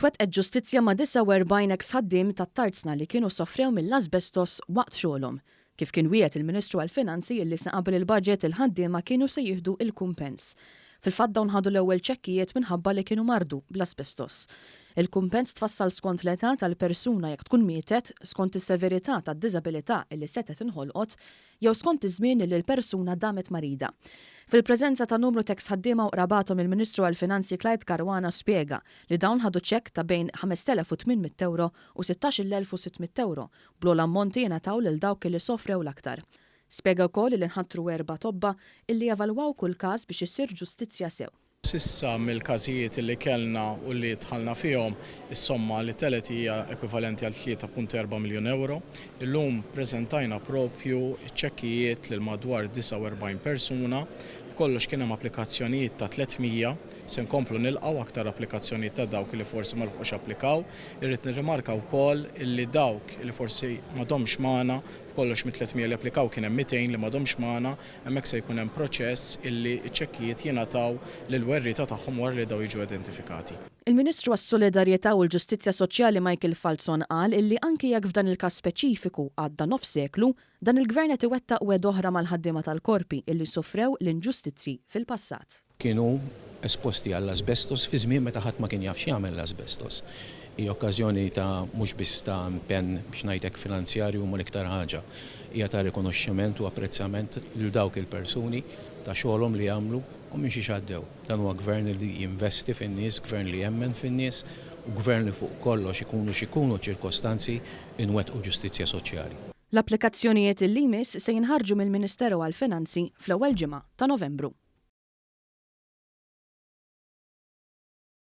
Twettqet ġustizzja ma' 49 eks ħaddiem tat-tarzna li kienu sofrew mill-asbestos waqt xogħolhom. Kif kien wiegħed il-Ministru għall-Finanzi illi sa qabel il-budget il-ħaddiema kienu se jieħdu il-kumpens. Fil-fatt dawn ħadu l-ewwel ċekkijiet minħabba li kienu mardu bl-asbestos. Il-kumpens tfassal skont l-età tal-persuna jekk tkun mietet, skont is-severità tad-diżabilità illi setgħet inħolqot jew skont iż-żmien li l-persuna damet marida. Fil-preżenza ta' numru t'eks ħaddiema u qrabathom il-Ministru għall-Finanzi Clyde Caruana spjega li dawn ħadu ċekk ta' bejn 5,800 ewro u 16,600 ewro, bl-ogħla ammonti jingħataw lil dawk li sofrew l-aktar. Spjega wkoll li nħatru erba' tobba illi jevalwaw kull każ biex issir ġustizzja sew. S'issa mill-każijiet li kellna u li dħalna fihom, is-somma li telgħet hija ekwivalenti għal 3.4 miljun ewro. Illum preżentajna propju ċ-ċekkijiet lil madwar 49 persuna. B'kollox kien hemm applikazzjonijiet ta' 300. Se nkomplu nilqgħu aktar applikazzjonijiet ta' dawk li forsi ma lħqux applikaw. Irrid nirrimarka wkoll li dawk li forsi m'għadhomx magħna, b'kollox mit-300 li applikaw kien hemm 200 li m'għadhomx magħna, Hemmhekk se jkun hemm proċess illi ċ-ċekkijiet jingħataw lill-werrieta tagħhom wara li dawn jiġu identifikati. Il-Ministru għas-Solidarjetà u l-Ġustizzja Soċjali Michael Falzon qal illi anki jekk f'dan il-każ speċifiku għadda nofs seklu, dan il-Gvern qed iwettaq wegħda oħra mal-ħaddiema tal-Korpi illi sofrew l-inġustizzji fil-passat. Kienu esposti għall-asbestos fi żmien meta ħadd ma kien jaf x'jagħmel l-asbestos. Hija okkażjoni ta' mhux biss ta' impenn biex ngħid hekk finanzjarju imma l-iktar ħaġa hija ta' rikonoxximent u apprezzament lil dawk il-persuni ta' xogħolhom li għamlu u minn xiex għaddew. Dan huwa gvern li jinvesti fin-nies, gvern li jemmen fin-nies u gvern li fuq kollox ikunu x'ikunu ċ-ċirkostanzi inwettqu ġustizzja soċjali. L-applikazzjonijiet li jmiss se jinħarġu mill-Ministeru għall-Finanzi fl-ewwel ġimgħa ta' Novembru.